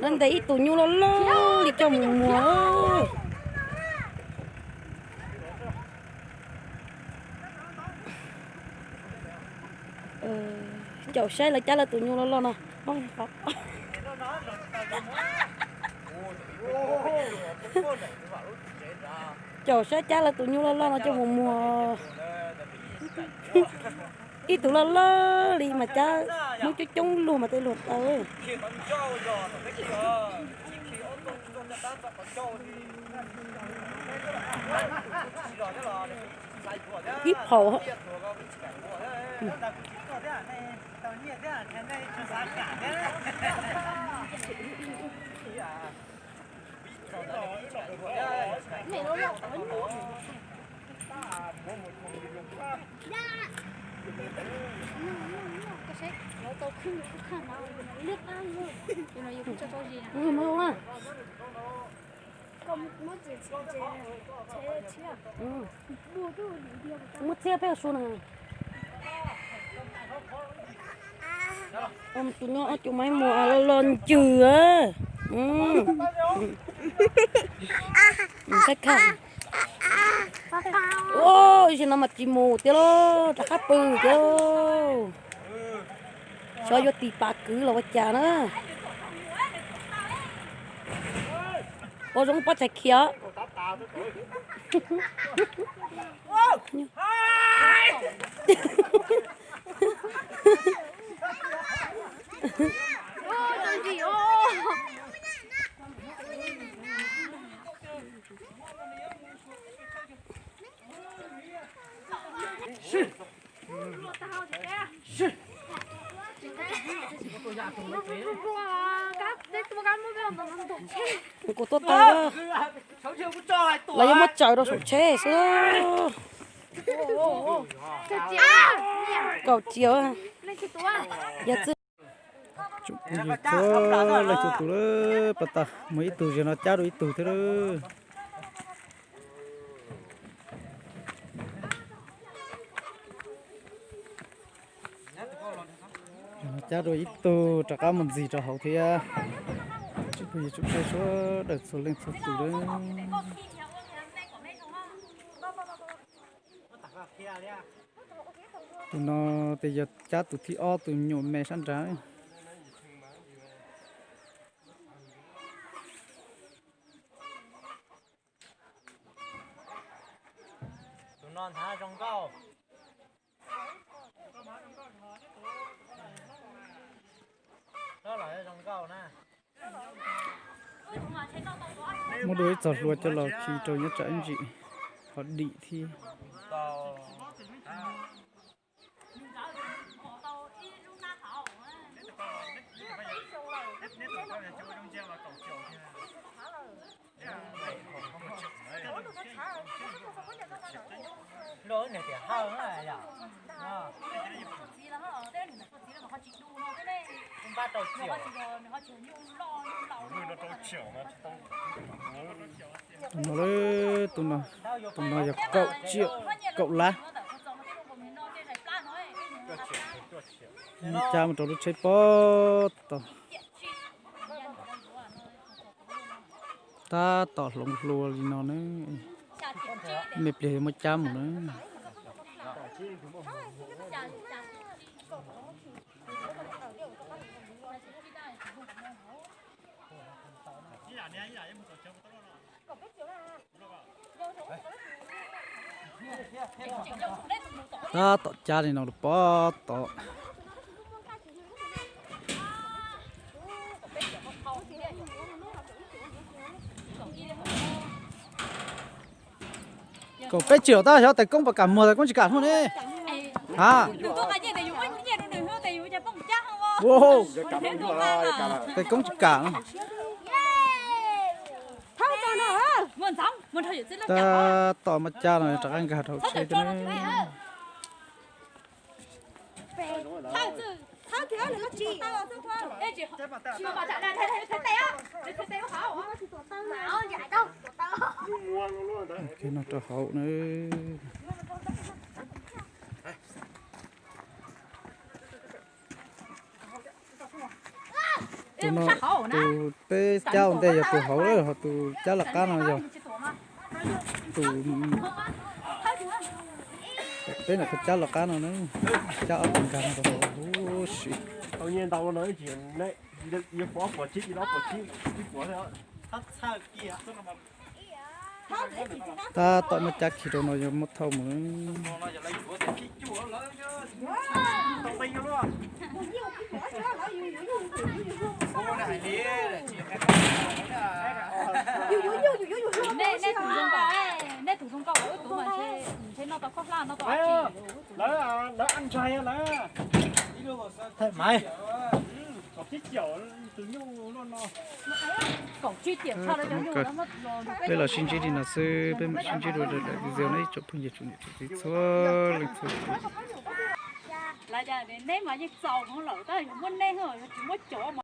Lawv ntes ib tug nyuj loj loj li coj mus muag. Caum saib lawv cab lawv tus nyuj loj loj no. Caum saib cab lawv tus nyuj loj loj no coj mus muag. Ib tug loj loj li mas cab Hmoob coob coob luag mas tej luag tau. Ib phaum. Muab txiab peb su na. Tus no ob cov maib muag los los ncws. Ib zaug no mas tsis mus tiag lauj, rov qab pw tiag lauj. Xyov yuav tis pas kwv los ua cas na. Ua zoo pob tsaig khiav. Kuv tuaj tau. Lawv yuav muab tsaws rau saum tsheb xwb. Kaum ciav. Yog txwj. Txhua leej txhua tus lawm, pas tas muaj ib tug ziag no cab dua ib tug thiab lawm. Ziag no cab dua ib tug rov qab mus ntxig rau hauv thiab. Tsis pub yus tsum saib sawv daws txhua leej txhua tus lawm. Tus no ces yog cab tus thib ob tus nyuam me sab nrad. Tus no hnav zoo nkauj. Muab dua ib txoj hlua coj los khi rau nyob tsam ib ntsis ho dim thiab. Tus no, tus no yog kaum tsiaum, kaum lab. Cab mus rau lub tsheb pob tau. Tab tom hloov hlua li no na. Me pliag yuav muab cab mus na. Tab tom cab li no los pob tom. Kaum peb tsiaum tab xyov tais koob puas kam muag, tais koob tsis kam hnub ne. Ha. Tais koob tsis kam. Tab tom mas cab no rov qab nkag rau tsheb thiab ne. Ces no rau hauv na. Tus no, tus peb cab ua ntej yog tus hauv lawm, ho tus cab laj qab no yog tus, peb ntawm tus cab laj qab no na, cab ob tug nkag no rau hauv huv si. Tab tom muab cab khi rau no yog muab thauj mus. Nej, nej tus zoo nkauj, nej tus zoo nkauj, wb tus mas ntshe noj tau khaub hlab noj tau dab tsi. Lawv, lawv ntshai lawv. Peb los sib ntsib li no xwb, peb mam sib ntsib dua lwm daim video na ib tsoom phooj ywg tsoom niam tsoom txiv txhua leej txhua tus. Lawv, neb mas yeej txaus hmoov lawm, tab yog muab neb, yog tsis muab cov